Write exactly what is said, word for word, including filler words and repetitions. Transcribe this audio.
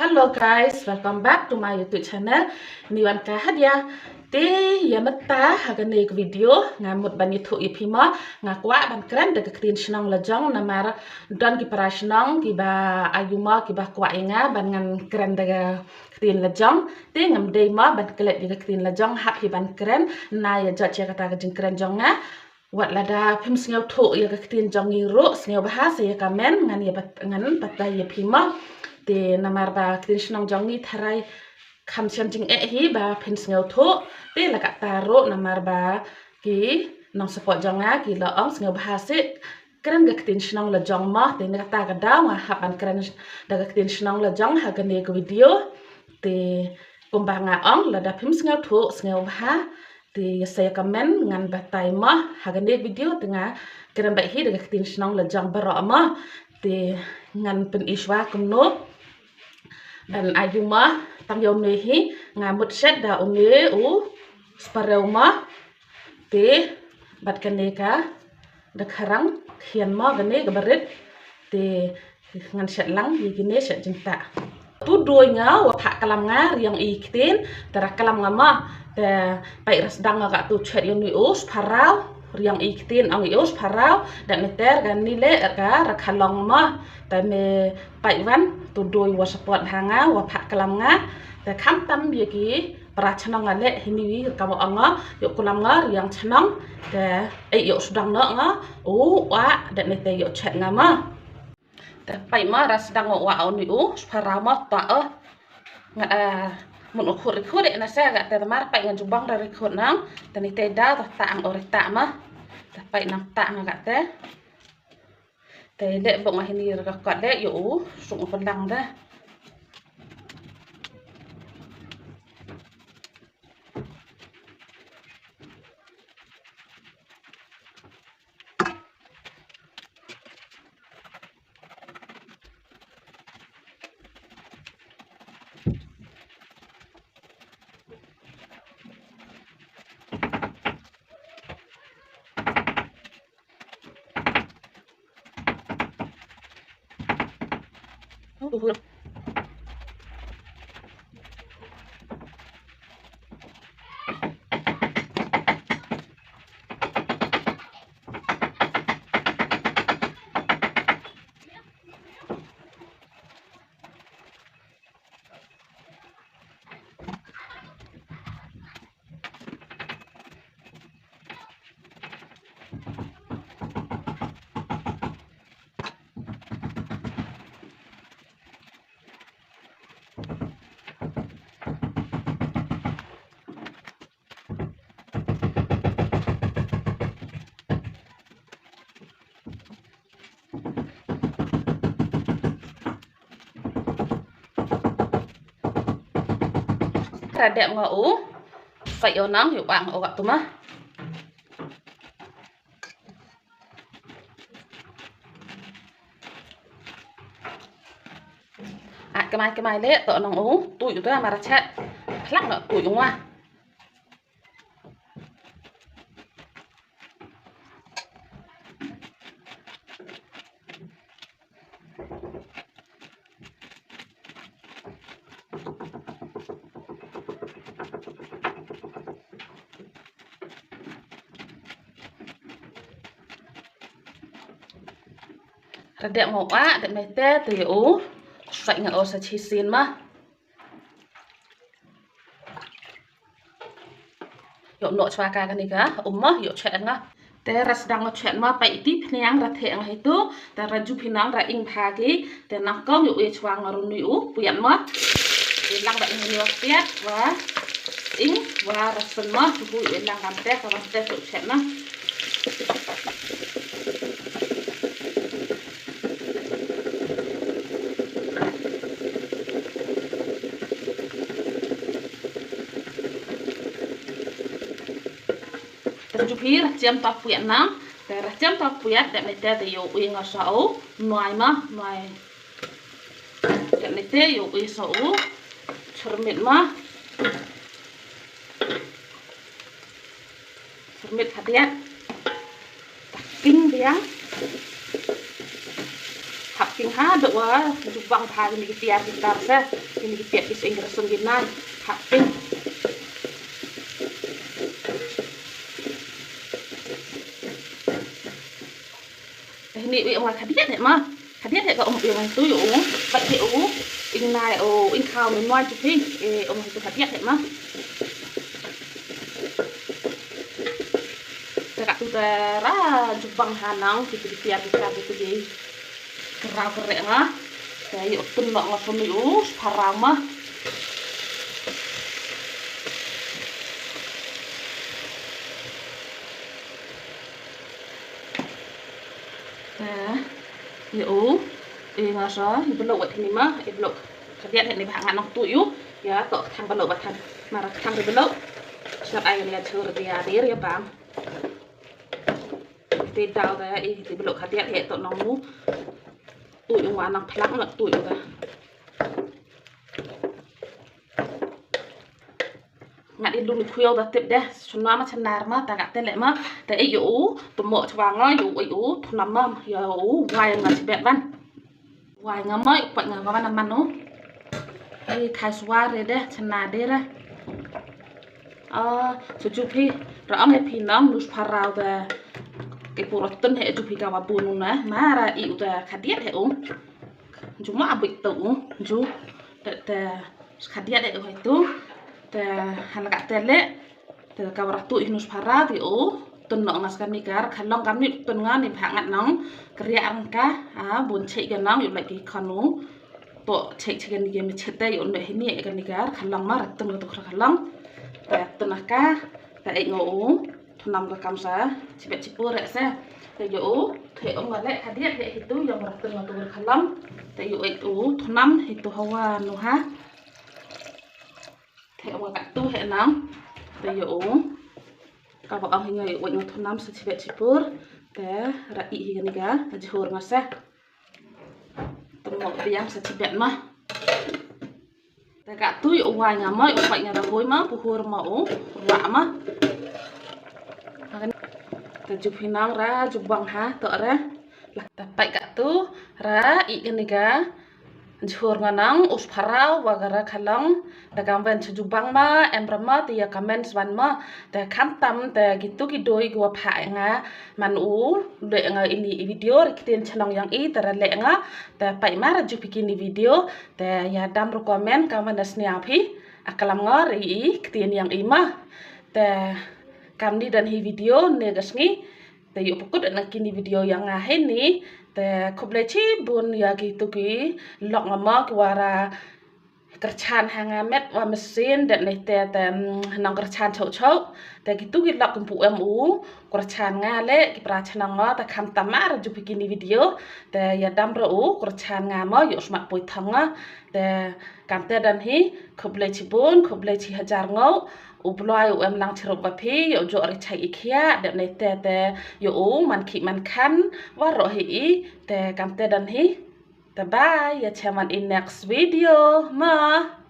Hello guys, welcome back to my YouTube channel. Ni wan ka hadia. Te ïa mynta ha kane ka video nga mut ban ïathuh ïa phi mo, nga kwah ban kren da ka ktien shnong la jong namar don ki para shnong kiba ayu mo kiba kwah ïa nga ban ngan kren da ka ktien la jong. Te ngam dei mo ban klet ïa ka ktien la jong, hap hi ban kren. Na ïa jot ïa kata ka jingkren jong nga. Wat lada phim sngewthuh ïa ka ktien jong ngi ruh, sngewbha sa ïa comment, ngan ïa bat-, ngan batai ïa phi mo. Te namar ba ktien shnong jong ngi tharai kham shem jingeh hi ba phin sngewthuh. Te la kata ruh namar ba ki nong support jong nga ki la ong sngewbha sa kren ka ktien shnong la jong mo. Te na kata ka daw nga hap ban kren da ka ktien shnong la jong ha kane ka video. Te kumba nga ong, lada phim sngewthuh, sngewbha te ïa sa ïa comment, ngan batai mo. Ha kane ka video te nga kren beit hi da ka ktien shnong la jong baroh mo. Te ngan pyni shuwa kumno ban ayu mo. Tang ïa une hi nga mut shet da une u sparrow mo. Te bad kane ka da kharang khian mo, kane ka barit. Te ngan shet lang ïa kine shet jingtah. Tu doi nga wa phah klam nga riang i ktien, te ra klam nga mo. Te pait ra sdang nga ka tu chet ïa une u sparrow riang i ktien, ong i u sparrow. Da me ter ka ni le ka ra khalong mo. Te me pait wan tu doi wa support ha nga, wa phah klam nga. Te kham tam ïa ki para chnong nga leh hi ni wi ka wa ong nga, ïoh klam nga riang chnong. Te ei ïoh sdang noh nga u wa da me te ïoh chet nga mo. Te pait mo ra sdang u wa u ni u sparrow mo ta eh. Nga, eh, mun u khut ri khut eh na se ga te mar pait nga jubang ra ri khut nang. Te ni te da ta ta ang u ri ta mo. Te pait nang ta nga ga te. Te leh bok nga hi ni ra ka kot leh ïoh u sung u pynlang da. Ka dep nga u. Fai o nang yu bang o ka tu ma. A kemai kemai le to nang u tu yu tu ma ra chet. Hlak na tu yu nga. Ra dep nga u ah, dep mete te u. Sai nga o sa chi sin ma. Yu noh chwa ka kani ka um ma yu chet nga. Te ra sdang nga chet ma, pait ti phniang ra the nga hitu. Te ra ju phi nang ra ing bha ki. Te nang kong yu e chwa nga runi u puyan ma. Te lang ba ing ni wa piat wa ing wa ra sen ma tu hu e lang kam te ka wa te tu chet na. Te ju phi ra jem ta puiat nang. Te ra jem ta puiat dep mete te yu ui nga sa u nuai ma nuai. Dep mete yu ui sa u churmit ma. Churmit hadiat. King biang. Hap Ping ha, da wa jubang pha kini ki tiar ki tar sa, kini ki tiar ki sing rasung ki nai. Ha ping. Ini wi ong khadiat he ma. Khadiat he ka ong wi ong tu yu. Ba ki u. Ing nai u, ing khau mi noi tu ping. E ong tu khadiat he ma. Te ka tu te ra jubang hanang ki ti ti ti ti ti. Kerau kerek nga. Te yu tun nok nga sumi u, separang ma. Te yu, e nga sa, i belok wat ni ma, i belok. Khadiat ni ba nga nok tu yu. Ya to thang belok ba thang. Mara thang belok. Sat ai ya chur dia dir ya bang. Te dau da, e te belok khadiat he to nong mu. Tu yu wa nong phlak ma tu yu da. Ngat i lung khuiau da tip deh, shun ma ma shanar ma, ta ka te le ma, ta e yu, tu mo chwa nga yu, yu, tu nam ma, yu, wai nga chibet ban. Wai nga ma, yu, pat nga ban man u. Ai, khai swa re deh, shanar deh re. Ah, so ju phi, ra am phi nam, nus parau da. Ke pura tun he ju phi ka wa bunu na, ma ra i u da khadiat he u. Ju ma abik tu u, ju. Te, te, khadiat e u hai tu. Te, han la ka te le. Te, ka wa ra tu i nus para ti u. Tun no ngas ka ni kar, ka long ka mi tun nga ni pha ngat nong. Kria ang ka, a, bun chek ka nong, yu lai ki kanu. To chek chek ka ni ke mi chek te, yu no hini ka ni kar, ka long ma ra tun ka tu ka long. Te, tun ka, te e ngo u. Thunam ka kam sa, chibet chipur re se. Te yu, te ong le khadiat he hitu, yu mara tun tu ka long. Te yu e u, thunam hitu hawa nu ha. Te ong ka tu he nang. Te yu, ka ba ong hi nga yu, ong thunam sa chibet chipur. Te ra i hi ka ni ka, jhur nga sa. Te mo biang sa chibet ma. Te ka tu yu wai nga ma, yu wai nga da hoi ma, puhur ma u, wa ma. Te ju phi nang ra, ju bang ha, to ra. Te pai ka tu, ra, i ka ni ka. Jhur nga nang, us parau, wa ka ra ka long. Te kam wen chu ju bang ma, em ra ma, te ya comments wan ma. Te kham tam, te ki tu ki doi, ki wa pha nga. Man u, le nga ini i video, ri ktien chnong yang i, te ra le nga. Te pai ma ra ju phi kini video. Te ya dam ru comment ka ma na sniang phi. A kalam ngor i i ktien yang i ma. Te kam ni dan hi video ne ga sngi. Te yu pukut na kini video yang nga he ni. Te khublei chibun ya ki tu ki lok nga ma ki wa ra kyrchan ha nga met wa mesin det ne te te, mm, nang kyrchan chau chau. Te ki tu ki lok kum pu em u. Kyrchan nga le ki pra chnong nga, te kham tam ma ra ju phi kini video. Te ya dam ra u, kyrchan nga ma, yu smat poi thang nga. Te kam te dan hi, khublei chibun, khublei chi hajar ngau. U blai u em lang chirup wa phi, yu jo ri chai i khia, det ne te te, yu u, man ki man khan, wa ro hi i, te kam te dan hi. Te bye, ya che man in next video, ma.